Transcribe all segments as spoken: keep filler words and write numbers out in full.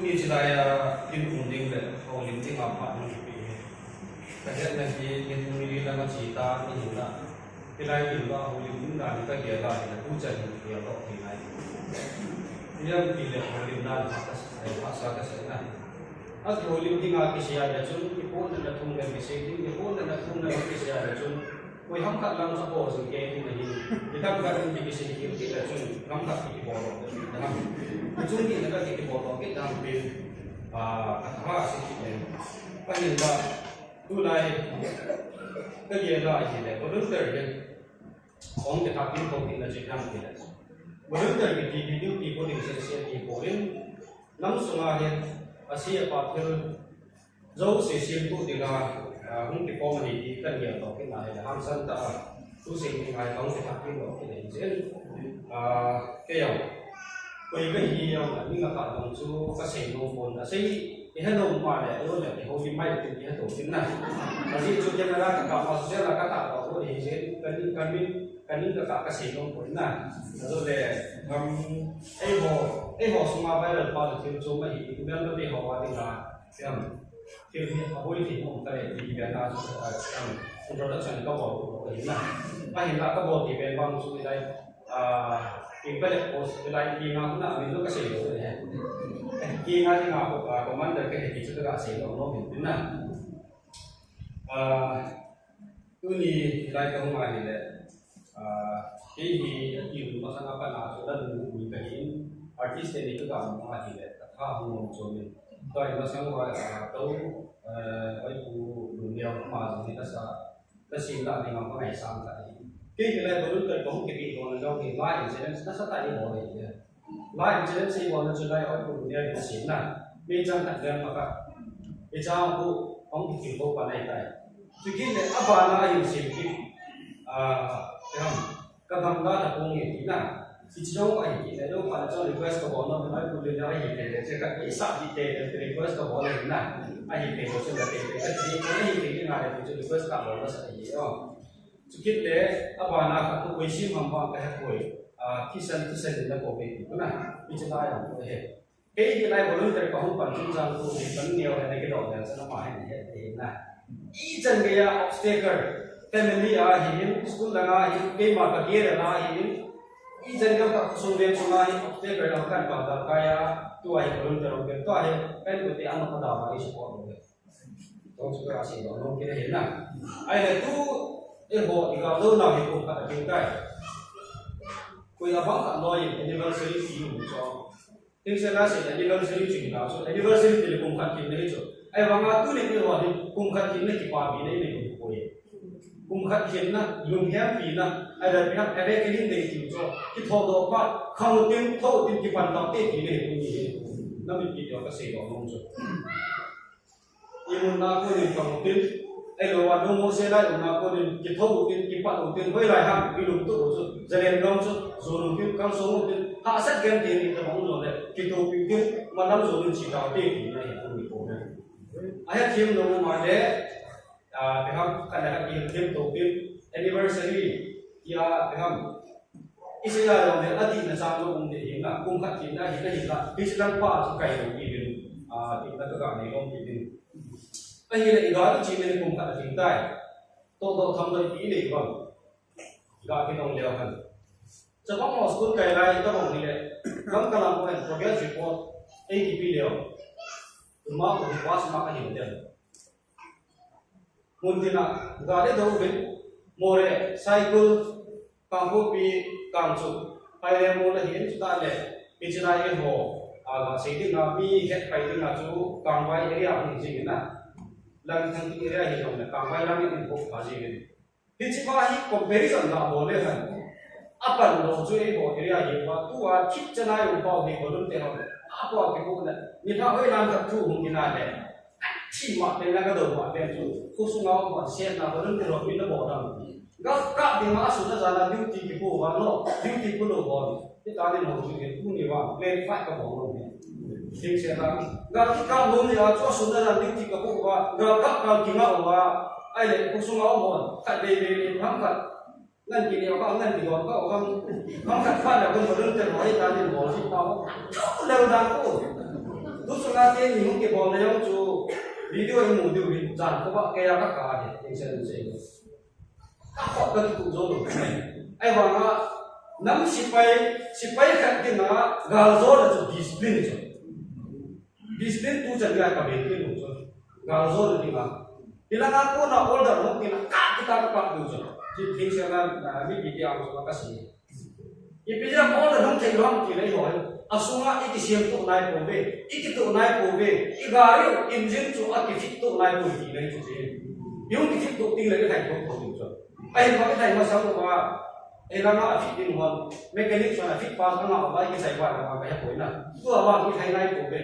Tuni chilai a, kin um ding le houlim ding a phat nang pi. Ka hetna hi, kin um li lama chi ta, ni hin la. Hilai kin ba houlim ding dan ka gel a, hi la tu chan hin gel lo hi nai. Hiam ti le houlim dan ha ka sa, ha sa ka sa na. A ki houlim ding a kisei a le chun, ki pon na thum le kisei ding, ki pon na thum le kisei a le chun. Koi ham khat lang sa po sing ke ti na hi. Ni tam khat ni ki sing ki ti la chun, ham khat ki bol lo, ti na ham. Ni chung ni na ka ki bol lo, ki dang pin. A, ka tha si ki ne. Ka ni la, tu lai, ka ye la hi le, ko lu ter ye. Kong ke ta pin ko ti na che dang ki le. Ko lu ter ki ti, ki ti, ki ko ni se se ki ko rin. Nam sunga hi, a si a pa thil, Jouse semtup dinga, ah, hung kiform ahi ti kan gel toh kit na hi le, hangsan tah a, tu sei ding ahi, hung kithak kit toh kit ahi jeh in, ah, kei jong, koi kahi jong, a ding a kah jong chu kasei nom pon, asei, ihet nom ma le, ahilou le, kihoulim mai le tin kihet toh kit na. Ajeh chu camera ka kap ma, social a ka kap toh kit ahi jeh in, kaning, kaning, kaning ka kah kasei nom pon na. Ajeh le, um, eiho, eiho sunga viral pa le thil chu ma hi, i mel ma te ho a dinga, Em, thil hi a boi thei nom ta le, ti ve ta chu, a, em, introduction ka bol ko hin na. Ahin la ka bol ti ve bang chu lai, a, in pele post lai ti nga na, min lo ka sei lo le. Ti nga ti nga ko, a, commander ka he ti chu ka sei lo no hin na. A, Tuni lai ka hung ahi le, ah, kei hi a ti masang a pat a chu la ding mi ka hin, artist te ni ka ga mu ahi le, ka tha hung nom chu min. Tua hi masang va, ah, to, eh, oi pu lu neo ma jong ni ka sa, ka sin la ni ma ka ngai sang ka hi. Kei hi lai volunteer ka hung ki bi ko na jong hi, la incident na sa ta ni mo le. Lai incident sei bol na chu lai oi pu lu neo ni sin na. Mi chang khat lem pa ka. I chang pu hung ki ko pa nai tai. Chukit le, abana a hin sem kit, ah, em, ka gamla na pung nge ti na. Hiche jong ahi kit le, jong phat na chun request ka bol nom, mai pu le na ahi kit le, che ka i sa kit le, request ka bol le na. Ahi kit le, chun la kit le, ka ti ko ahi kit le, na le, chu request ka bol na sa ahi, oh. Chukit le, abana khat tu koi sim ham bang ka he koi, ah, thisan, thisan na ko kit na. Hiche la jong ko he. Kei hi lai volunteer ka hung pan chungchang tu hi pan neo le na kidoh le sa na ma hin het thei na. Ichan geiya obstacle, family a hin, school lang a hin, keima ka career a hin, ichan geiya ka khosung veng sunga hin obstacle lang kan pa da kaya, tua hi volunteer hung tua hi kan ko te ama ka da ma i support lo. Tong chu ka sei lo nong kile hin na. Ahile tu, eiho, i ka lo na hi ko ka king kai. Koi abang ka lo yin anniversary ti um cho. Thingse la sei anniversary ching la chu, anniversary ti le kum khat khin na hi chu. Ahivanga tuni eiho hi kum khat khin na kipapi na i nei um poi. Kum khat khin na, lunghempi na, ahile pi hak awakening nei ti chu. Kithodoh pa, khang u tin, tho u tin, kipan tau te ti na hi tuni hi. Na mipi te ka sei lo nong chu. Imun na konin pang utin, ahilou a lungmong se lai um na konin, kitho utin, kipat utin, hoilai ham, ilungtup u chu, zalen dong chu, zon utin, kalsong utin, hahsat gen tin, itobang u jongle, kitopi utin, malam zon in chita ute, tina hi kum ni ko na. Ahethem lou um a le, ah, ipi ham, kana ha kihilthem to utin, anniversary, tia, ipi ham, Isei a jong le, adihna chang lou um ding ahi na, kum khat khin na hi, na hi la, hiche lang pa chu kai lou kit in, ah, tina ka ga nei lou kit in. Ahile i ga chu chi le kum khat a khin tai. Toh toh tham lou i nei bang. Ga kidong leo khan. Chabang mo school kai lai, tabang ni le, lam ka lam ko en progress report, ei kipe leo. Tuma ko pass mark ahi lou. Mun tina, gari do bin, Moreh, Saikul, Kangpokpi, Kangchup, Phaileng mol ahin, chutah le, hiche lai eiho, a, ga sei dinga, mi het pai dinga chu, Kangvai area hung jing in a. Langthangpi area hi jong le, Kangvai lang in ko pha jing in. Hiche pa hi comparison la bol le khan. Apan lou chu eiho area hi pa, tua thip chana jong pau hi volunteer ho. Apua kipu na, ni tha hoi lam khat thu hung kina le. Thi ma pen na ka do ma pen chu. Khosunga um ma set na volunteer ho min na bol dam. Ga ka ding ma sun na jana duty kipu va no. Duty pu lou bol. Ti ta ni mo chu ke tu ni va clarify ka bol lou ni. Thingse la. Ga ki ka lou ni a chu sun na jana duty ka pu va. Ga ka ka ki nga va. Ahile khosunga um bol. Khat dei dei ni tham khat. Ngan ki neo ka, ngan ki don ka, o kam, kam khat phat le kon volunteer ho hi ta nin bol hi pa ho. Lel dan ko. Tu su Ka te ni hung kibol na jong chu video i mu diu hin jan ko ba ke ya ka ka he, eng sen se. Ka khop ka kitu jo lo. Ahivanga nam sipai, sipai khat dinga gal jona chu discipline chu. Discipline tu chan ga ka be tu chu. Gal jona dinga. Hilanga kona order hung kina ka kita ka pa tu chu. Ji thing se na, na mi pi ti ang chu ka si. Ipi jeh a order hung thei lou ham ti lei ho. Asunga i kisem tu nai pouve, i kitu nai pouve, i gari engine chu a kifit tu nai pouve ti lei chu che. I hung kifit tu ting lei i thai tu tu chu. Ahin ba i thai masang lou a, hilanga a fit ding hon, mechanic chun a fit pa anga a ba i kisai ba la ba ka he poi na. Tu a ba i thai nai pouve.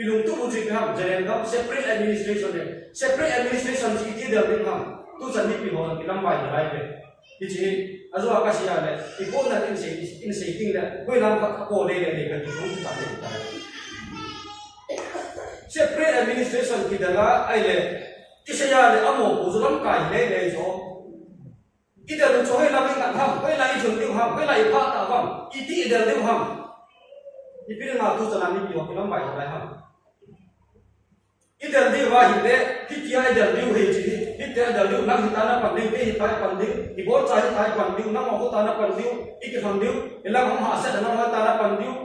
I lungtup u chu ipi ham, Zalengam separate administration le, separate administration chu iti del ding ham. Tu chan mipi ho kilam bai nalai ve. Hiche, ajou a ka sei a le, i kona in sei, in sei ting le, koi lam khat a ko le le le ka ti hung ta le ta. Separate administration kidel a, ahile, i sei a le, amo ko chu lamkai le le jo. I del chu hoilam i ngat ham, hoilai i lhun diu ham, hoilai i pha ta ham, iti i del diu ham. Ipi dinga tu chan a mipi ho kilam bai nalai ham. I del diu va hile, hitia i del diu hi chi, hitia i del diu, nang hita na pan diu, kei hita i pan diu, i bol cha hita i pan diu, nang ho ta na pan diu, i kilhon diu, i lang hom ha se nang ho ta na pan diu,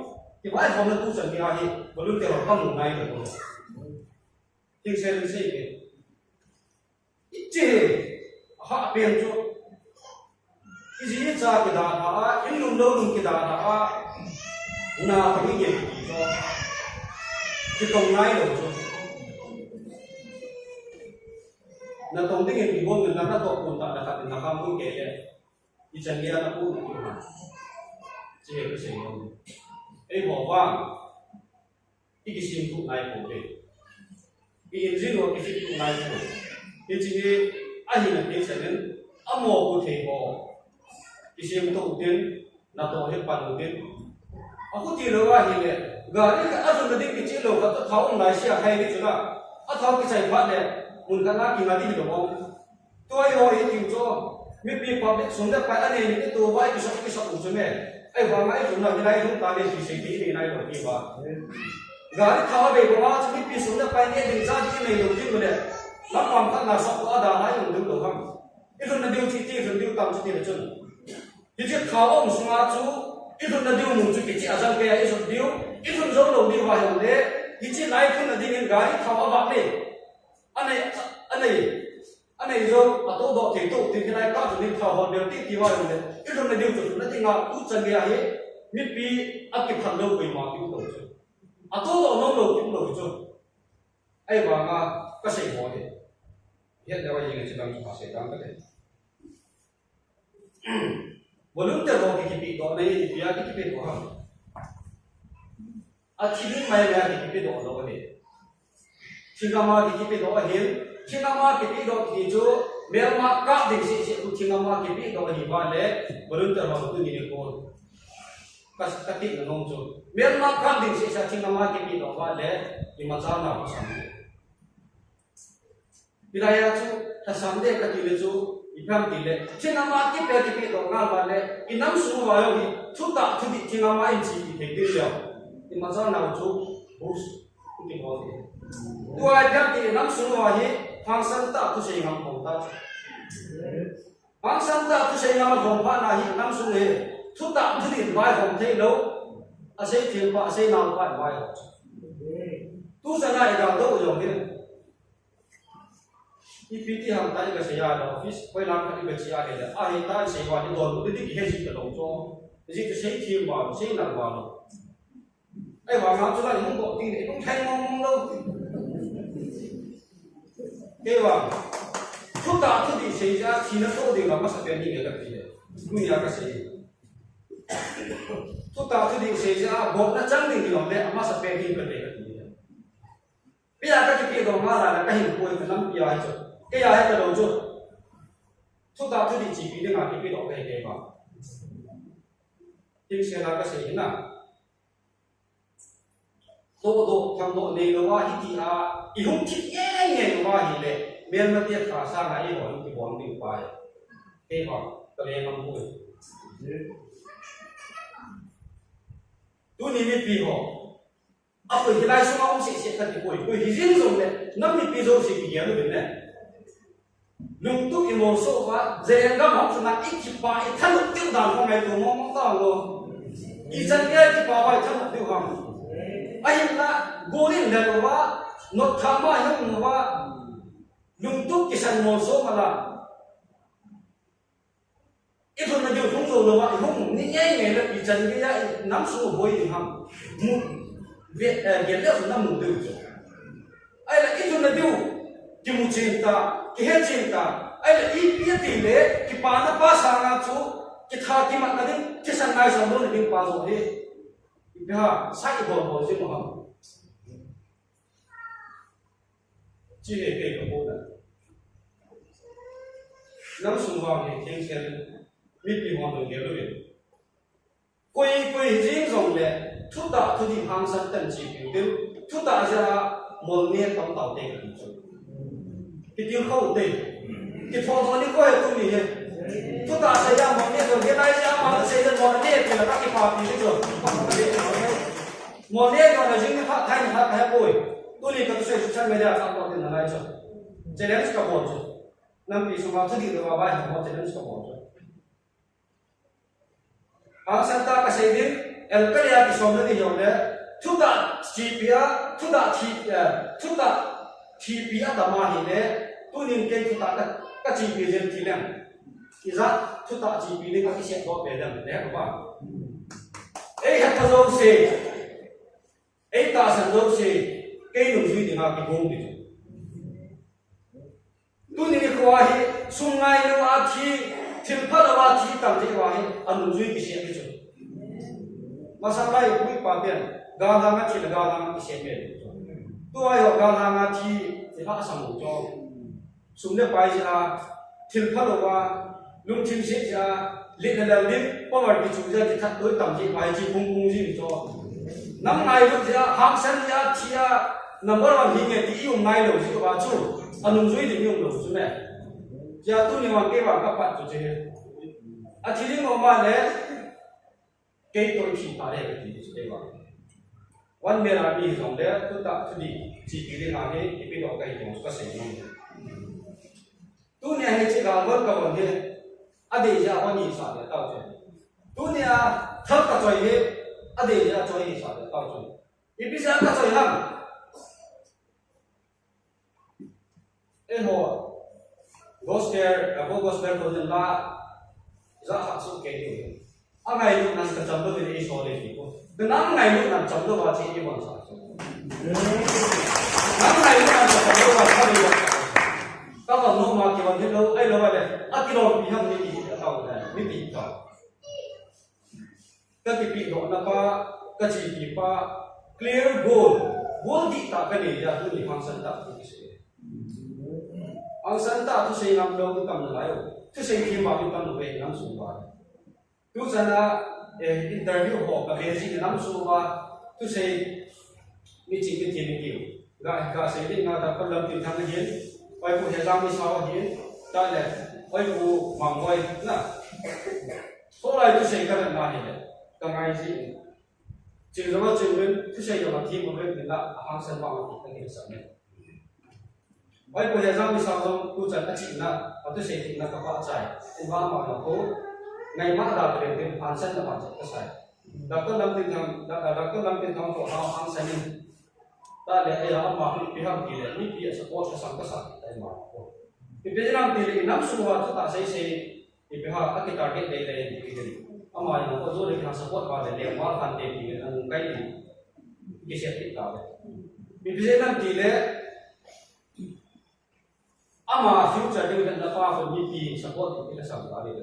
i vai hom na tu chan hi ahi, volunteer ho pa mu nai diu. Thing se rin se ke. Hiche, ha pen chu. I ji i cha kidalha a, in lum lou lum kidalha a, na tong i ngen kiti chu. Kitong nai lou chu. Na tong ding in kibol ngen na, na toh kun ta na khat in na kham lou kei le. I chan gei a na pu na tu na. Hiche ka sei lou. Eiho vang. I kisemtup nai pouve. I engine ho kisemtup nai pouve. Hiche hi ahina thei chan in, amo pu thei ho. Kisemtup u tin, natoh hi pan u tin. Akhuti lou ahile, gari khat a lhun na ding kicheh lou khat a thao um lai sia khai ding chu la. A thao kichai phat le, mun khat na kinga ding hilou bou. Tua eiho hi ting chu, mipi public sum le pai anei ni tu vai kisap kisap u chu me. Ahivanga i lhun na hilai lhun ta le ti sei ti nei nai lou ti va. Gari thao a bei banga chu mipi sum le pai nei ding cha ding nei lou ti le. Lam pam khat na sap tu a dalha i um ding lou ham. I lhun na diu chi ti lhun diu tam chi ti le chun. Hiche thao um sunga chu i lhun na diu mun chu kicheh a jang kei a i lhun diu. I lhun jou lou diu va hile. Hiche lai lhun na ding in gari thao a va nei. Anei, anei. Anei jou, atoh doh thei tou, tin hilai ta chu ni thao hol bel ti ti va jong le. I lhun na diu chu lhun na dinga, tu chan gei ahi, mipi a kiphal lou koima kium lou chu. Atoh doh nom lou kium lou chu. Ahivanga, ka sei ho hi. Het leu a jing a chi dang chu ka sei dang ka le. Volunteer ho ki kipedoh na hi, ipi a ki kipedoh ham. A thi ding mai mai a ki kipedoh lou ahi. Thingam a ki kipedoh ahin, thingam a kipedoh ti chu, melma kap ding seh seh chu thingam a kipedoh ahi va le, volunteer ho tuni nikho. Ka, ka ti na nom chu. Melma kap ding seh seh thingam a kipedoh va le, imacha na ko sam le. Hilai a chu, lhasam ding kati le chu, ipi ham ti le, thingam a kipe kipedoh ngal va le, i nam sung uva jong hi, thutah thudih thingam a in chepi thei ding leh. Imacha nau chu, boost, kibol ding. Tua ipi ham ti le, nam sung uva hi, hangsan tah thusei ngam khom ta chu. Hangsan tah thusei ngam khom phat na hi, nam sung hi, thutah thudih vaihom thei lou, asei thim pa, asei nal pa vaihom. Tu chan a i gal doh jong hi. Ipi ti ham ta i gasei a le office, hoilang khat i gache a le le. Ahi ta i sei uva le don, i dik he ji ta lou chu. Ji chu sei thim uva, sei nal uva lou. Ahivanga chu la i hung bol ti le, i hung thei mong mong lou. Kei vang. Thutah thudih sei jeh a, thina toh ding la masapen hi nge kati le. Tunia kasei. Thutah thudih sei jeh a, bol na chang ding hi lom le, amasapen hi kati le kati le. Ipi a ka kipedoh ngal a le ka hinkho hi ka lampi a hi chu. Kei a hi ka lou chu. Thutah thudih chepi dinga kipedoh ka hi kei vang. Hing sel a ka sei hi na. Tohdoh, thangdoh nei lou a hiti a, i hung thi ngei ngei lou a hile, melmate tha sanga eiho hung kibol ding pa hi. Kei vang, ka le ngam poi. Tuni mipi ho. Akoi hilai sunga um sese kati koi, koi hijing jongle, nam mipi jouse kigel uvin ne. Lungtup imolso uva, Zalengam ham chunga ikipa, ithanop diu dan ho ngaito mong mong tao lo. Ichan geiya ikipa uva ithanop diu ham. Ahinla, golin lel uva, notthama hung uva, lungtup kisan molso mala. Ilhunna diu hung jou louva, ihung ni ngei ngei le ichan geiya inam sung boi ding ham. Mu, ve, eh, gel le hung na mu diu chu. Ahile ilhunna diu, kimu chen ta, kihe chen ta. Ahile ipi ati le, kipana pa sanga chu, kitha kimatna ding, thisan ngaisang lona ding pa joh hi. Ipi ham, sa ibol bol jing u ham. Chi he kei ka pona. Nam sung vang hi thengthel mipi hon dong gel uvin. Koi koi hijing jongle thutah thudih hangsan tah in chepiu tin, thutah jeh a molne tam tau te kati chu. Kitil khou te. Kithodoh ni koi tuni hi. Thutah seiya molne to, hilai jeh a ma seiya molne ti la ka kipapi chu. Molne jong na jing ni phat thai ni phat thai poi. Tuni ka tusei social media a ka upload na lai chu. Challenge ka bol chu. Nampi sunga thudih le vaiho challenge ka bol chu. Hangsan tah ka sei ding, Elkali a kisomna ding jong le, thutah chepi a, thutah thi, eh, thutah chepi a tam ahile, tunin kei thutah ka, ka chepi jeng ti leng. Ijat thutah chepi ding ka kisei doh be dem le ka ba. Ei hetha jouse, ei tahsan jouse, kei nungjui dinga kigong ding. Tuni nikho a hi, sum ngailou a thi, thil phalou a thi tam jeh uva hi, anungjui kisem hi chu. Masang lai pu ipa ten, galhang a thi le galhang a kisem hi chu. Tua hi ho galhang a thi, thil ha sam u chu. Sum le pai jeh a, thil phalou a, lungthim se jeh a, lit le lal ding, power kichu jeh a, kithat doi tam jeh uva hi, chi pung pung jing chu. Nam ngailut jeh a, hangsan jeh a, thi a, number one hi nge ti i um ngailou jeh uva chu, anungjui ding i um lou chu me. Jeh a tuni vang kei vang ka pat chu che. A thi ding um a le, Kei toh i thi pha le kati chu kei vang. One man army hi jong le, thutah thudih chepi ding a hi, ipi doh kahi ti jong chu kasei nom e. Tunia hiche gal gol ka von hi, adei jeh a hon i sah le tao chu. Tunia thal ka choi hi, adei jeh a choi i sah le tao chu. Ipi jeh a ka choi ham? Eiho gospel, a, gospel ko jin la, ja khat su kei diu. Angailut nan ka cham lou vin eisol le ti ko. Ka nam ngailut nan cham lou va che i von sa. Nam ngailut nan ka cham lou va che i von sa. Ka von nom a kivon hilou, ahilou le. Akilom pi ham ni ti, a tao le, ni ti tao. Ka kipedohna pa, ka chepi pa, clear goal. Goal dihtah ka nei a, tuni hangsan tah thu kisei. Hangsan tah thusei ngam lou, i tam nalai u. Thusei thim a i tam nalai, nam sung uva. Tuchan a, eh, interview ho ka ve jing nam sung uva. Thusei mi ching mi thim mi kiu. Ga, ga sei ding na ta, Doctor Lamtinthang ahin, Oi Pu Hejang Misao ahin, ta le, Oi Pu Mangboi na. Tua lai thusei ka vet na hi le, ka ngai ji. Ching jong a ching uvin, thusei jong a thim uvin, tin la, a hangsan vang a ti ka ti sa ne. Oi Pu Hejang Misao jong, tuchan a chihna, a thusei thimna ka pah chai. Tin vang ma na ko, ngai ma da ka vet tin, hangsan na ma cha ka sai. Doctor Lamtinthang, Doctor Lamtinthang ko ha hangsan in. Ta le, eh, ama hu ipi ham ti le, mipi a support ka sang ka sa, ta ima ko. Ipi jeh ham ti le, i nam sung uva thutah sei sei, ipi ham, a ki target dei dei, ipi jeh. Ama jong ko jo le ki ha support ba le, le ma khan te ti le, an kai ti. Ki se ti ta le. Ipi jeh ham ti le, Ama future ding vetna pa khu mipi support ding kila sam ta ding.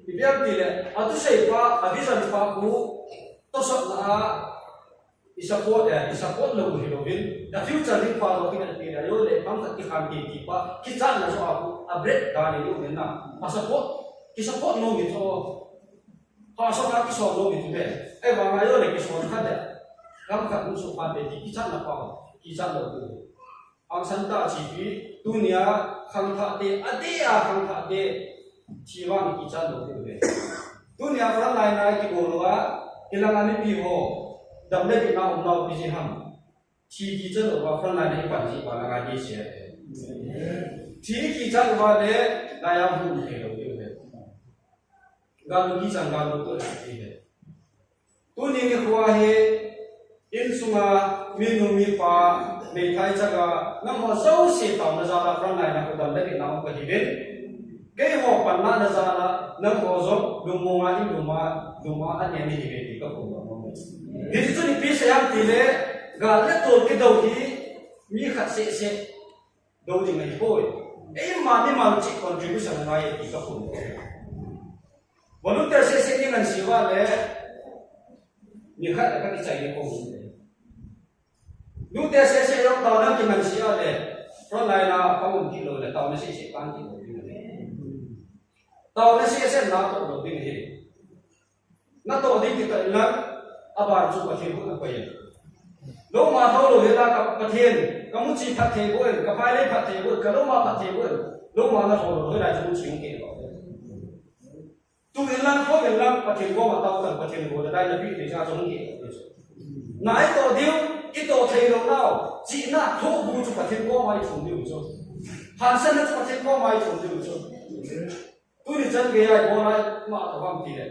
Ipi ham ti le, a thusei pa, a vision pa khu, tosot na a, i support e, i support lou hi louvin, a future ding pa lou kila ti le, yo le, pang khat kikhan ti ti pa, kichat na jo a khu, a break da ni lou na, a support, ki support lou ni jo, pa so na ki so lou ni tu le, e ba ma yo le ki so khat le, kam khat nu so pa te ti kichat na pa, kichat lou tu. Hangsan tah chepi, tunia khangthah te, adeh a khangthah te, thi vang kichat lou te ve. Tunia front line a kigo lou a, kilang a mipi ho, dam le gihna um nau ipi jeh ham. Thi kichat uva frontline a ipan jeh uva langa hi se. Thi kichat uva le, laiya hung thei lou diu ahi. Gallut kichat, gallut toh ahi. Tuni nikho hi, insunga, minu mipa, meithai chaga, nangho jouse taona jal a frontline a kudam le kina um kahiuvin. Keiho panna jal a, nangho jong, lungmonga, inlunga, lunga, anei nahiuve ti kaphongdoh nom e. Hichu ipi asei ham tile, gal le tol kidou hi, mi khat seh seh dou ding ahipoi. Eima mimal cheh contribution angai e ti kaphongdoh e. Volunteer seh seh ding ahi uva le, mi khat le khat kichai ding ahi. Nute seh seh jong taona kingansea le, frontline a pang um kit lou le, taona seh seh pan kit lou ding ahi. Taona seh seh natoh lou ding ahi. Natoh ding kitoh inlang, aban chu Pathen khut a koi in. Lou ma lhou lou hela ka Pathen, kamuchi phatthei boh in, kaphai lei phatthei boh in, kalou ma phatthei boh in, lou ma nalhou lou hela chu muchi hung kei lou. Tu inlang, khou inlang, Pathen koma tao tan, Pathen koma dai na pi te cha chong ke. Na itoh diu, itoh thei lou nau, chihna, thohbu chu Pathen koma ithum diu chu. Hansanna chu Pathen koma ithum diu chu. Tuni chan geiya ibol a, ima atoh ham tile.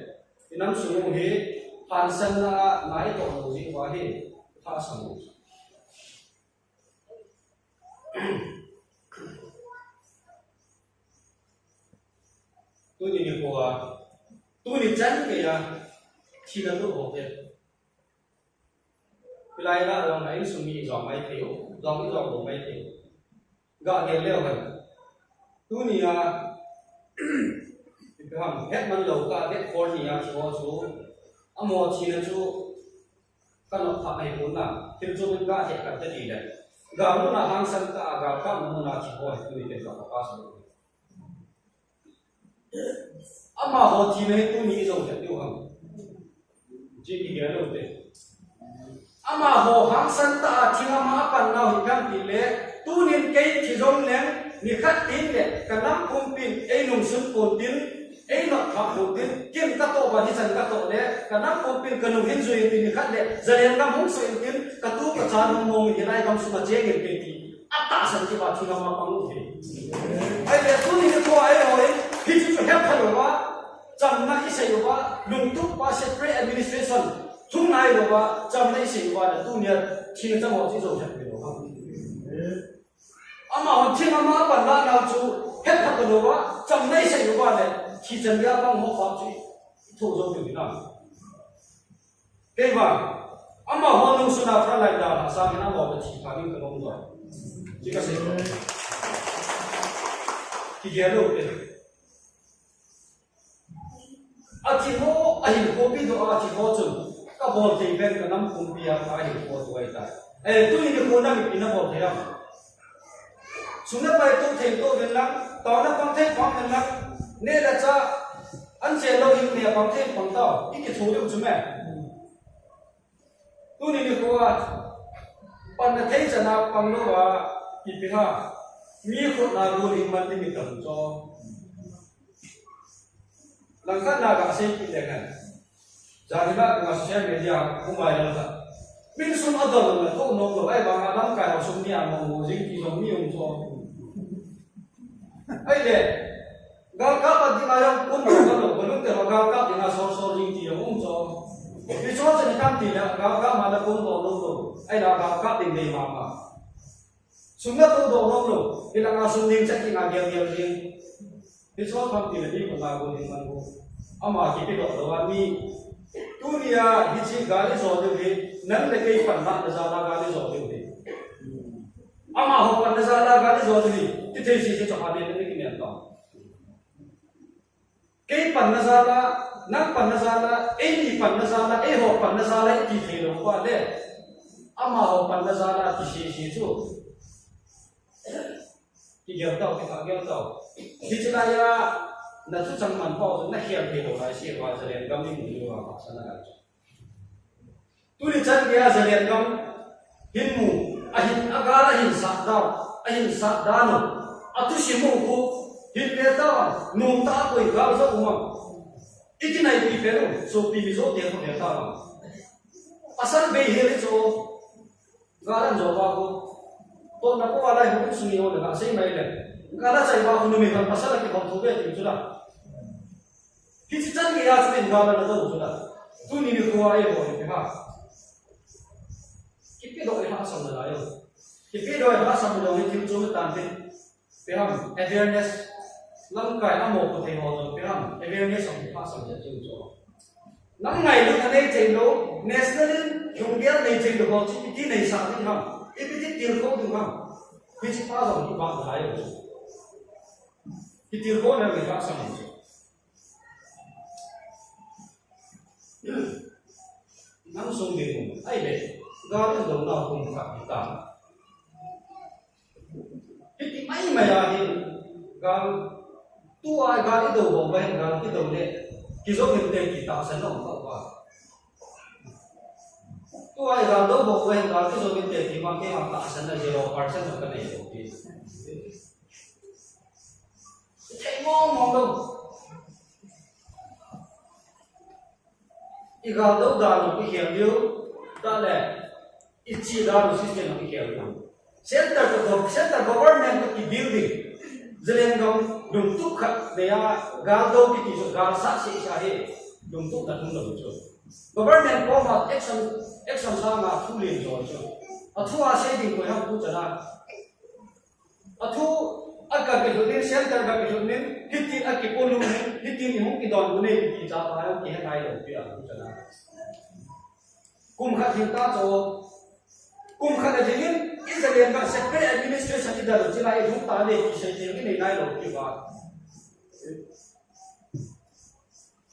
Inam sung u hi, hansanna, na itoh lou jeh uva hi, thasam u chu. Tuni nikho a, tuni chan geiya, thina toh ho te. Hilai a jong a insung mi ijong maithei u, jong ijong lou maithei u. Ga gel leu hen. Tunia, ipi ham, hetman lou kah, date four nia thi ho chu, amaho thina chu, kanop thah ahipon na, thil chu min ga he khat tading le. Ga muna hangsan tah a, ga kap muna thi ho hi tuni ken ka focus lou. Amaho thina hi tuni ijou lheh diu ham. Chi kigel lou te. Amaho hangsan tah a thing ama apan nau hi ipi ham tile, tunin kei thi jong leng, nikhat tin le, kanam pumpin, ei nungsun pon tin, ei nop thah pon tin, ken katoh ba hichan katoh le, kanam pumpin kanung hin jui in tin nikhat le, Zalen gam hung suh in tin, katu kacha nungmong in hilai gamsunga cheng in tin ti. Atahsan kipa thing ama pang u hi. Ahile tuni nikho a eiho in, hichu chu hepha louva, chamna isei uva, lungtup pa separate administration, thung nai louva, chamna isei uva le tunia thina chang ho chu ijou lheh lou ham. Amahon thing ama panla nau chu, hepha louva, chamna isei uva le, thi chan geiya pang ho pa chu, ithoh jou diu hinam. Kei vang, amaho nungsun a frontline a lhasam in amaho le thi pha ding kalom doh. Chi kasei. Kigel lou te. Athi ho, ahinkho pi doh a athi ho chun, kabol thei pen kanam pumpi a kahinkho doh ahitai. Eh, tuni nikho nang ipi nabol thei ham. Sum le pai toh thei toh uvin lang, taona pang thei pang uvin lang, neh le chah, an che lou in neh pang thei pang tao, ikitho diu chu me. Tuni nikho a, panna thei chan a pang lou a, ipi ham, mi khut na gun in man ding mi tam chu. Langkhat na gasei kit leng hen. Janhi a ka social media hung viral ta. Min sum adol na toh nom lou, ahivang a lamkai ho sum nia mo mo jing ti jong mi um chu. Ahile, galkap a dinga jong kun lou lou, volunteer ho galkap dinga sol sol jing ti jong um chu. Hichu chu ipi ham tile, galkap ma la kun lou lou lou. Ahile galkap ding dei mama. Sum natoh doh nom lou, hilanga sum ding chan kinga gel gel ding. Hichu ham tile mi khut na gun in man gu. Ama kipe doh lou a mi. Tunia hiche gal ijou diu hi, nang le kei panna jal a gal ijou diu hi. Amaho panna jal a gal ijou diu hi, ti thei sese chu ha ne ne kinem tao. Kei panna jal a, nang panna jal a, eini panna jal a, eiho panna jal a, iti thei lou uva le. Amaho panna jal a, ti sese chu. Kigel tao, kigel tao. Hiche laiya, na thuchang man pau, na khel thei lou lai se uva, Zalen gam ni mu ni uva, ma sa na lai chu. Tuni chan geiya Zalen gam hin mu, ahin, agal ahin sat dan, ahin sat dan u. Athusim u khu, hin ve tauva, nung tah a koi gal jo um am. Ikinaipi pen u, sopi mi jouse khu ve tauva. Asal bei hel chu, Gal an jo ba ko. To na ko ala hu sung yo na sei mai le. Gal a chai ba ko numei khat pasal a kibang thu ve ti chu la. Hichi chan gei a chu gal a na do chu la. Tuni nikho a eiho hi ha. Kipe doh i hahsam nalai u. Kipe doh i hahsam nalai u hi thil chom tan tin. Ipi ham, awareness. Lamkai a mopo thei ho jong ipi ham, awareness hung hahsam le thil chom. Nam ngailutna nei thei lou, national in lunggel nei thei lou ho chu iti nei sah ding ham, ipi ti tilkhou ding ham. Hichi pa jong kibang nalai u. Kitilkhou na le hahsam u. Nam sung ding, ahile, gal i do nau kum khat hi ta. Hiti mai mai a hi, gal, tua gal i do bou va hin gal kido le, kijo inte ti tahsan na um kha uva. Tua gal do bou va hin gal kijo inte ti ma keima tahsan na zero percent ka nei lou pi. Thei mong mong lou. I gal do dan u i khel diu, ta le, i chi dan u system u i khel diu. Center to gov-, center government to ki building. Zalen gam dum tu khat de ya gal do ki ti so gal sa se sa he dum tu na dum dum chu. Government ko ma action, action sa ma thu len jo chu. A thu a se ding ko ham tu chana. A thu, a ka kilhut nin, center ka kilhut nin, hitin a kipolum nin, hitin i hung kidon u nei, kiti cha pa hung kihe nai lou pi a, kum khat hin ta cho. Kum khat a dingin, Israel ka separate administration i dal u, chila i hung ta le, kisei thei u i nei nai lou pi va.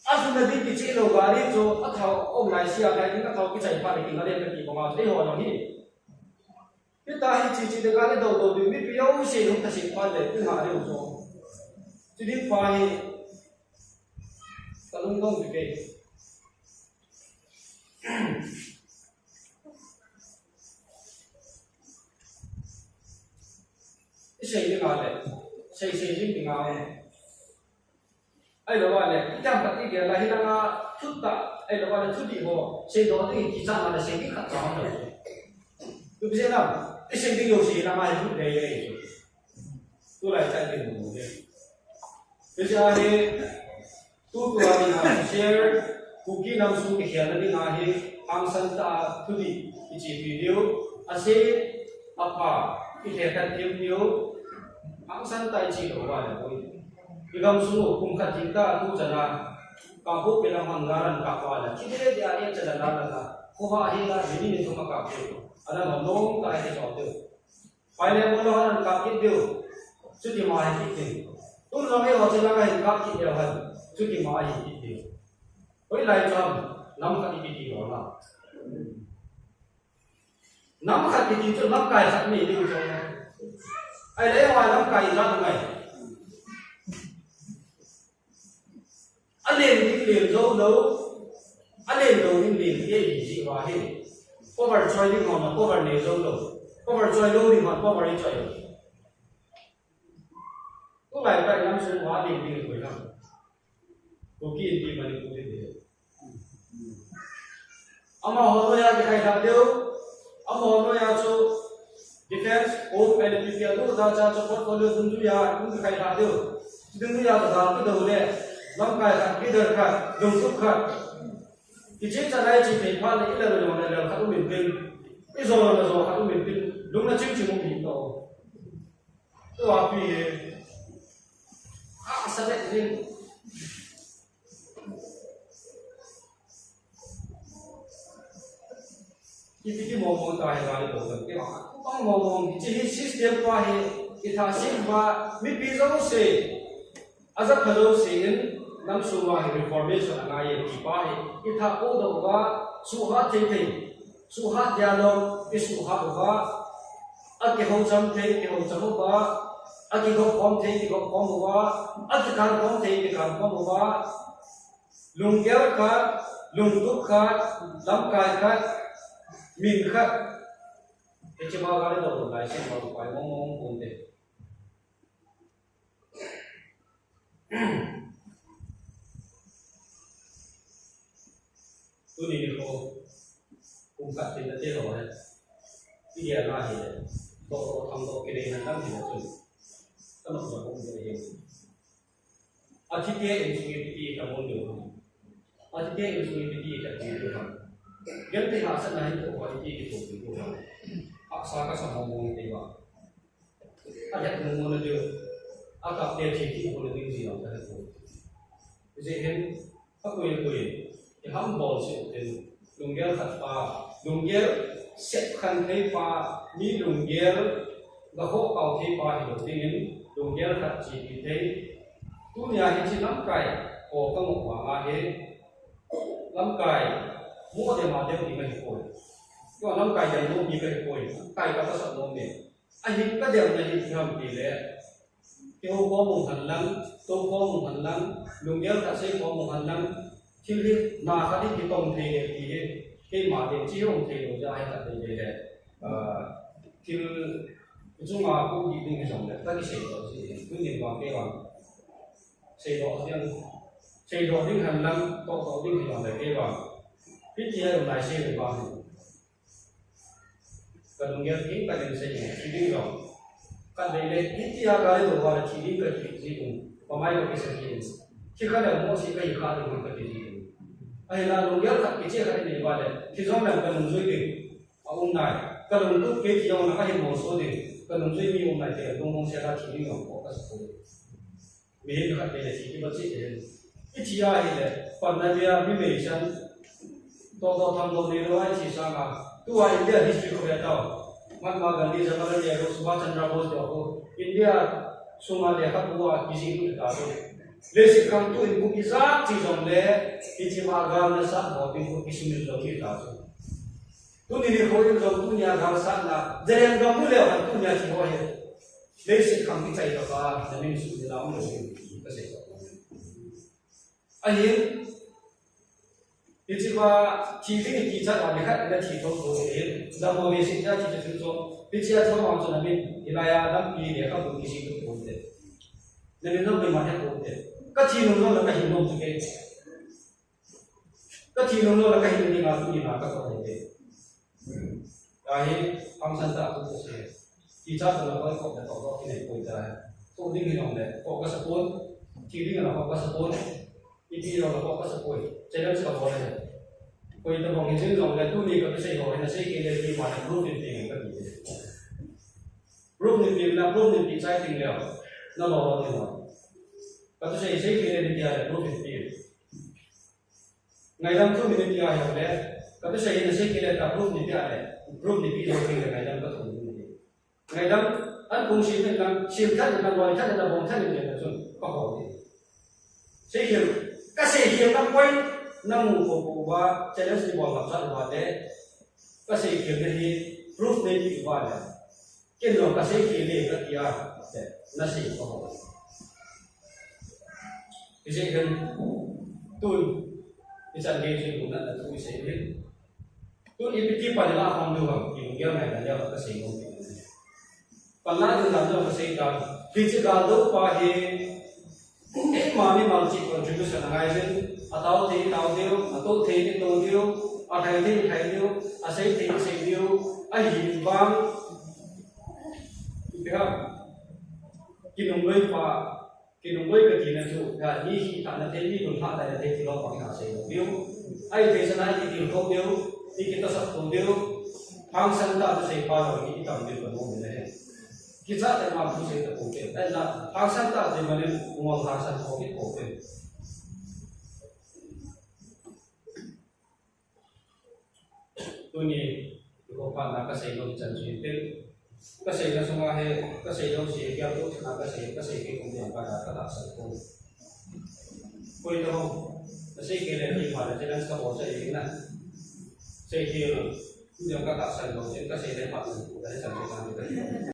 A sum na ding kicheh lou va ri cho, a thao om lai sia lai ding, a thao kichai pa le, kinga le, ka ti ko ma, ei ho lo hi. Hita hi chi chi de ka le do do ding, mipi jouse hung ta si pa le, tu ha de u so. Chi ding pa hi, ka lung dong de ke. I sei ding a le, sei sei ding ding a le. Ahilou le, i tam khat i gel a hi langa thut ta, ahilou le, thudih ho, seidoh ding kicha na le, sei ding khat cha ho. Tu bi se na, i sei ding jouse langa hi thut dei dei. Tu lai chan ding mu dei. Tu ja hi, tu tu a ding a share, Kuki nam sung kikhel na ding a hi, hangsan ta thudih, i chi video, a sei, a pha, i lhekhat thim diu, hangsan ta i chi lou va le poi. I gam sung u kum khat thim ta tu chana, ka pu pe lam hon gal an kap va le, thi de de a e chana la la la, ko ha hi la, bini ni thum a kap pe, a la ma nong ta e cho de. Pai le mo lo han kap kit diu, chuti ma hi kit diu. Tu lo me ho chana ka hin kap kit diu han, chuti ma hi kit diu. Hoilai cham, lam khat i kiti lo la. Nam khat kiti chu lamkai khat nei ding chu. Ahile, lamkai ijat ngai. A len ding len jou lou. A len lou ding len kei hi ji va hi. Power choi ding hon power nei jou lou. Power choi lou ding hon power i choi lou. Tulai pa i nam sung uva len ding koi ham. Kuki Inpi Manipur Inpi. Amaho noiya kikhai lha diu. Amaho noiya chu defense, home and P P L tu ta cha chu portfolio dungjuiya, hung kikhai lha diu. Dungjuiya ta dal kido le. Lamkai khat, leader khat, lungtup khat. Kicheh chan a i cheh thei phat le i lel jong le lel khat um in tin. I jo jong le jo khat um in tin. Lungna ching ching um in to. Tua pi hi. A sa le ding. Ipi ti mong mong ta hi gal i do kan ti ma. Pang mong mong hi chi hi system pa hi i tha sim pa mipi jouse. A jat pha jouse in nam sung uva hi reformation a ngai e ti pa hi i tha ko do uva suhat thei thei. Suhat dia lou i suhat uva. A kihou cham thei kihou cham uva. A kigop khom thei kigop khom uva. A kikhan khom thei kikhan khom uva. Lunggel khat, lungtup khat, lamkai khat, min khat. Hiche ma gal i do lai sim ma pai mong mong pon te. Tuni nikho, kum khat tin na te ho he. India na hi le, to to tham to kile na tam hi le tu. Tama ko ko de ye. Athi te in sui ti ta mon de. Athi te in sui ti ta ti de. Gen te ha sa na hi ko ko ti ki to ti ko. A sa ka sa mo mo te ba. A ya mo mo na de. A ka te ti ki ko na ding ji na ta ko. Ji hen. Akoi akoi, i hambol seh u tin, lunggel khat pa, lunggel sep khen thei pa, mi lunggel ga ho kau thei pa hilou dingin, lunggel khat chepi thei. Tunia hiche lamkai ho ka ngoh vanga hi, lamkai mo dema deu ding ahi poi. Tua lamkai dem nom ding ahi poi. Kai ka tasat nom e. Ahin ka demna hi ipi ham ti le, kihou khom u hen lang, tou khom u hen lang, lunggel khat sei khom u hen lang, thil hi na khat hi kitong thei le ti hi, keima ding chi hung thei lou jeh a hi khat thei le le, ah, thil chunga pu di ding hi jong le, ka kisei doh ji, tunin vang kei vang. Sei doh ding, sei doh ding hen lang, toh toh ding hi jong le kei vang. Hitia jong lai sei le vang. Ka lunggel theng ka ding sei ding, thi ding jong. Ka dei le, hitia ka le doh va le thi ding ka thi ji ding. Pamai ka kisa ji ding. Thi kha le mo si ka hi kha ding ka thi ji ding. Ahinla lunggel khat kiche khat nei va le, thi jong le ka nungjui ding. A um nai. Ka lungtup kei thi jong le ka hin molso ding. Ka nungjui mi um nai te, lungmong se ka thi ding jong ko ka sa ko. Mihem khat te le thi kiba chi te. I thi a hile, panna dia mi mei chan. To to tham lo nei lou a i thi sanga. Tua India history ko ve tao. Mahatma Gandhi, Jawaharlal Nehru, Subhash Chandra Bose te ho. India sunga lekhabu a kijih u ta chu. Leiset khangtu in bu kijat chi jong le, hiche ma gal na sat ho ding bu kisumil lou u ta chu. Tuni nikho in jong tunia gal satna, Zalen gam mu leu hen tunia thi ho hi. Leiset khang kichai tah a, na min suh ding a um lou ding, ka sei tah a. Ahin, hiche va thi ding kichat a, nikhat na thi thou thou ahin, dam mo ve sih a thi thou thou. Hiche a thou vang chu na min, hilai a lampi lekhabu kisih thou thou te. Na min jong koima he thou te. Ka thi nom jong le ka hin nom chu kei. Ka thi nom lou le ka hin ding a tuni na ka thou te. Ka hi function tah a tu se. Kichat na koi kop le kop kop kine koi ta. Tu ding hi nom le kop ka sa pon. Thi ding na kop ka sa pon. Ipi jong le kop ka sa pon. Challenge ka bol le. Koi tabang hi jing jong le tuni ka kisei ho hi na sei kei le ti ma le proof in ti ka ti. Proof in ti na proof in ti chai ting le. Na lo lo ni lo. Ka tu sei sei kei le ni ti a le proof in ti. Ngaidam thu mi ni pi a hi le, ka tu sei na sei kei le ta proof ni pi a le, proof ni pi lo kei le ngaidam ka thu ni pi. Ngaidam an kung si ni lang, sim than ni lang, loi than ni lang, bom than ni lang, chun ka ho ni. Sei kei, ka sei kei na point, na mu ko ko ba, challenge ni bol ka sa ba le, ka sei kei na hi, proof ni pi ba le. Ken jong ka sei kei le ka ti a, na sei ko. Isei kei tun, ichan gei chu na na tu isei kei. Tun ipi ti pa ni la khom diu ham, i lunggel ngai na le ka sei nom kei. Pan la ding dan jong ka sei ta. Hiche gal dou pa hi, Keima mimal cheh contribution angai jin, atao thei, tao diu, ato thei, to diu, athai thei, thai diu, asei thei, sei diu, ahin vang. Ipi ham, kinungloi pa, kinungloi kati na chu, ha, mi hi tha na thei, mi lung tha na thei, thilou pa na sei diu. Ahi thei sa na i kitilkhou diu, i kitasat khou diu, hangsan tah thusei pa jong i tam diu ka nom in ahi. Kichat tah ma thusei ta pou te. Ahinla, hangsan tah te manin, ngol hangsan kho kit pou te. Tuni, ko pa na ka sei nom chan chu te. Ka sei na sunga hi, ka sei nom si, kya to na ka sei, ka sei ke kong dia pa na ka ta sa ko. Koi to, ka sei ke le ni pa na challenge ka bol sa i na. Sei ke, jong ka ta sa lo, ka sei le pa na, ka sei chan chu ka ni ka.